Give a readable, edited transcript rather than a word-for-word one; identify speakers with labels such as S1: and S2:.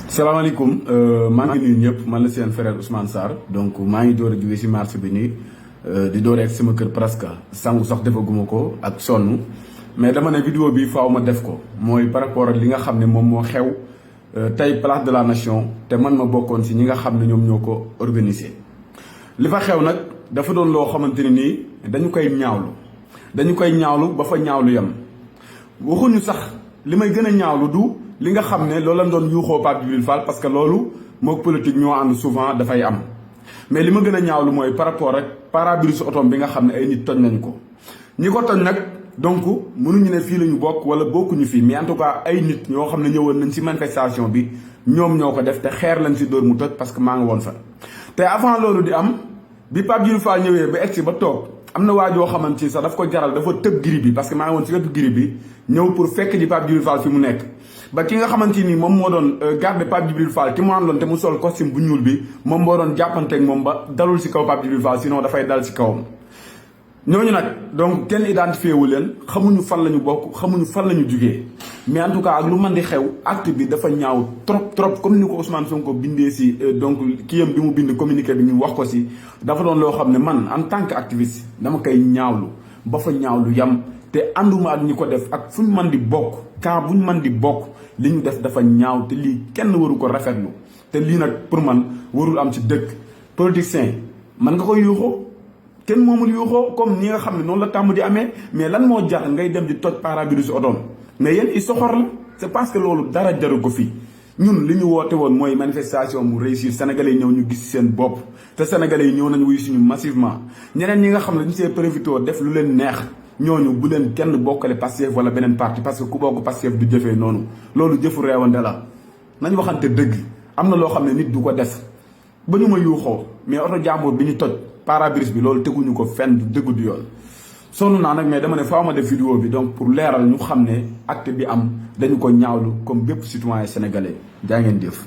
S1: salaamaaleykum maa ngi nuyu ñëpp man la seen frère Ousmane Sarr donc maa ngi door a jóge si marché bi nii di door ak sama kër presque sangu sax defaguma ko ak sonn mais dama ne vidéo bi faaw ma def ko mooy par rapport ak li nga xam ne moom moo xew tey place de la nation te man ma bokkoon si ñi nga xam ne ñoom ñoo ko organisé. li fa xew nag dafa doon loo xamante ne nii dañu koy ñaawlu ba fa ñaawlu yem waxuñu sax li may gën a ñaawlu du li nga xam ne loolu lañ doon yuuxoo Papa Djibril Fall parce que loolu mook politique ñoo ànd souvent dafay am mais li ma gën a ñaawlu mooy par rapport ak pare-brise otom bi nga xam ne ay nit toj nañu ko ñi ko toj nag donc mënuñu ne fii la ñu bokk wala bokkuñu fii mais en tout cas ay nit ñoo xam ne ñëwoon nañ si manifestation bi ñoom ñoo ko def te xeer lañ si dóor mu toj parce que maa ngi woon fa te avant loolu di am bi Papa Djibril Fall ñëwee ba egsi ba toog am na waa joo xamante ni sax daf ko jaral dafa tëb giri bi parce que maa ngi woon si wetu giri bi ñëw pour fekk ji Papa Djibril Fall fi mu nekk ba ki nga xamante ni moom moo doon garde Papa Djibril Fall ki mu àndoon te mu sol costume bu ñuul bi moom moo doon jàppanteeg moom ba dalul si kaw Papa Djibril Fall sinon dafay dal si kawam. ñooñu nag donc kenn identifié wu leen xamuñu fan la ñu bokk xamuñu fan la ñu jugee mais en tout cas ak lu mën di xew acte bi dafa ñaaw trop comme ni ko Ousmane Sonko bindee si donc kiyam bi mu bind communiqué bi ñu wax ko si dafa doon loo xam ne man en tant que activiste dama koy ñaawlu ba fa ñaawlu yam te ànduma ak ñi ko def ak fu ñu mën di bokk quand bu ñu mën di bokk li ñu def dafa ñaaw te lii kenn waru ko rafetlu te lii nag pour man warul am ci dëkk politicien man nga koy yuuxoo kenn moomul yuuxoo comme ni nga xam ne noonu la tàmm di amee mais lan moo jar ngay dem di toj pare-brise otoom mais yéen i soxor la c'est parce que loolu dara jaru ko fii ñun li ñu woote woon mooy manifestation mu réussir sénégalais yi ñëw ñu gis seen bopp te sénégalais yi ñëw nañu wuyu suñu massivement ñeneen ñi nga xam ne dañu see profité def lu leen neex ñooñu bu leen kenn bokkale Pastef wala beneen parti parce que ku bokk Pastef du jëfee noonu loolu jëfu reewande la nañ waxante dëgg am na loo xam ne nit du ko def ba ñu ma yuuxoo mais oto jàmbur bi ñu toj pare-brise bi loolu teguñu ko fenn du dëgg du yoon sonn naa nag mais dama ne faaw ma def vidéo bi donc pour leeral ñu xam ne acte bi am dañu ko ñaawlu comme bépp citoyen sénégalais jaa ngeen jëf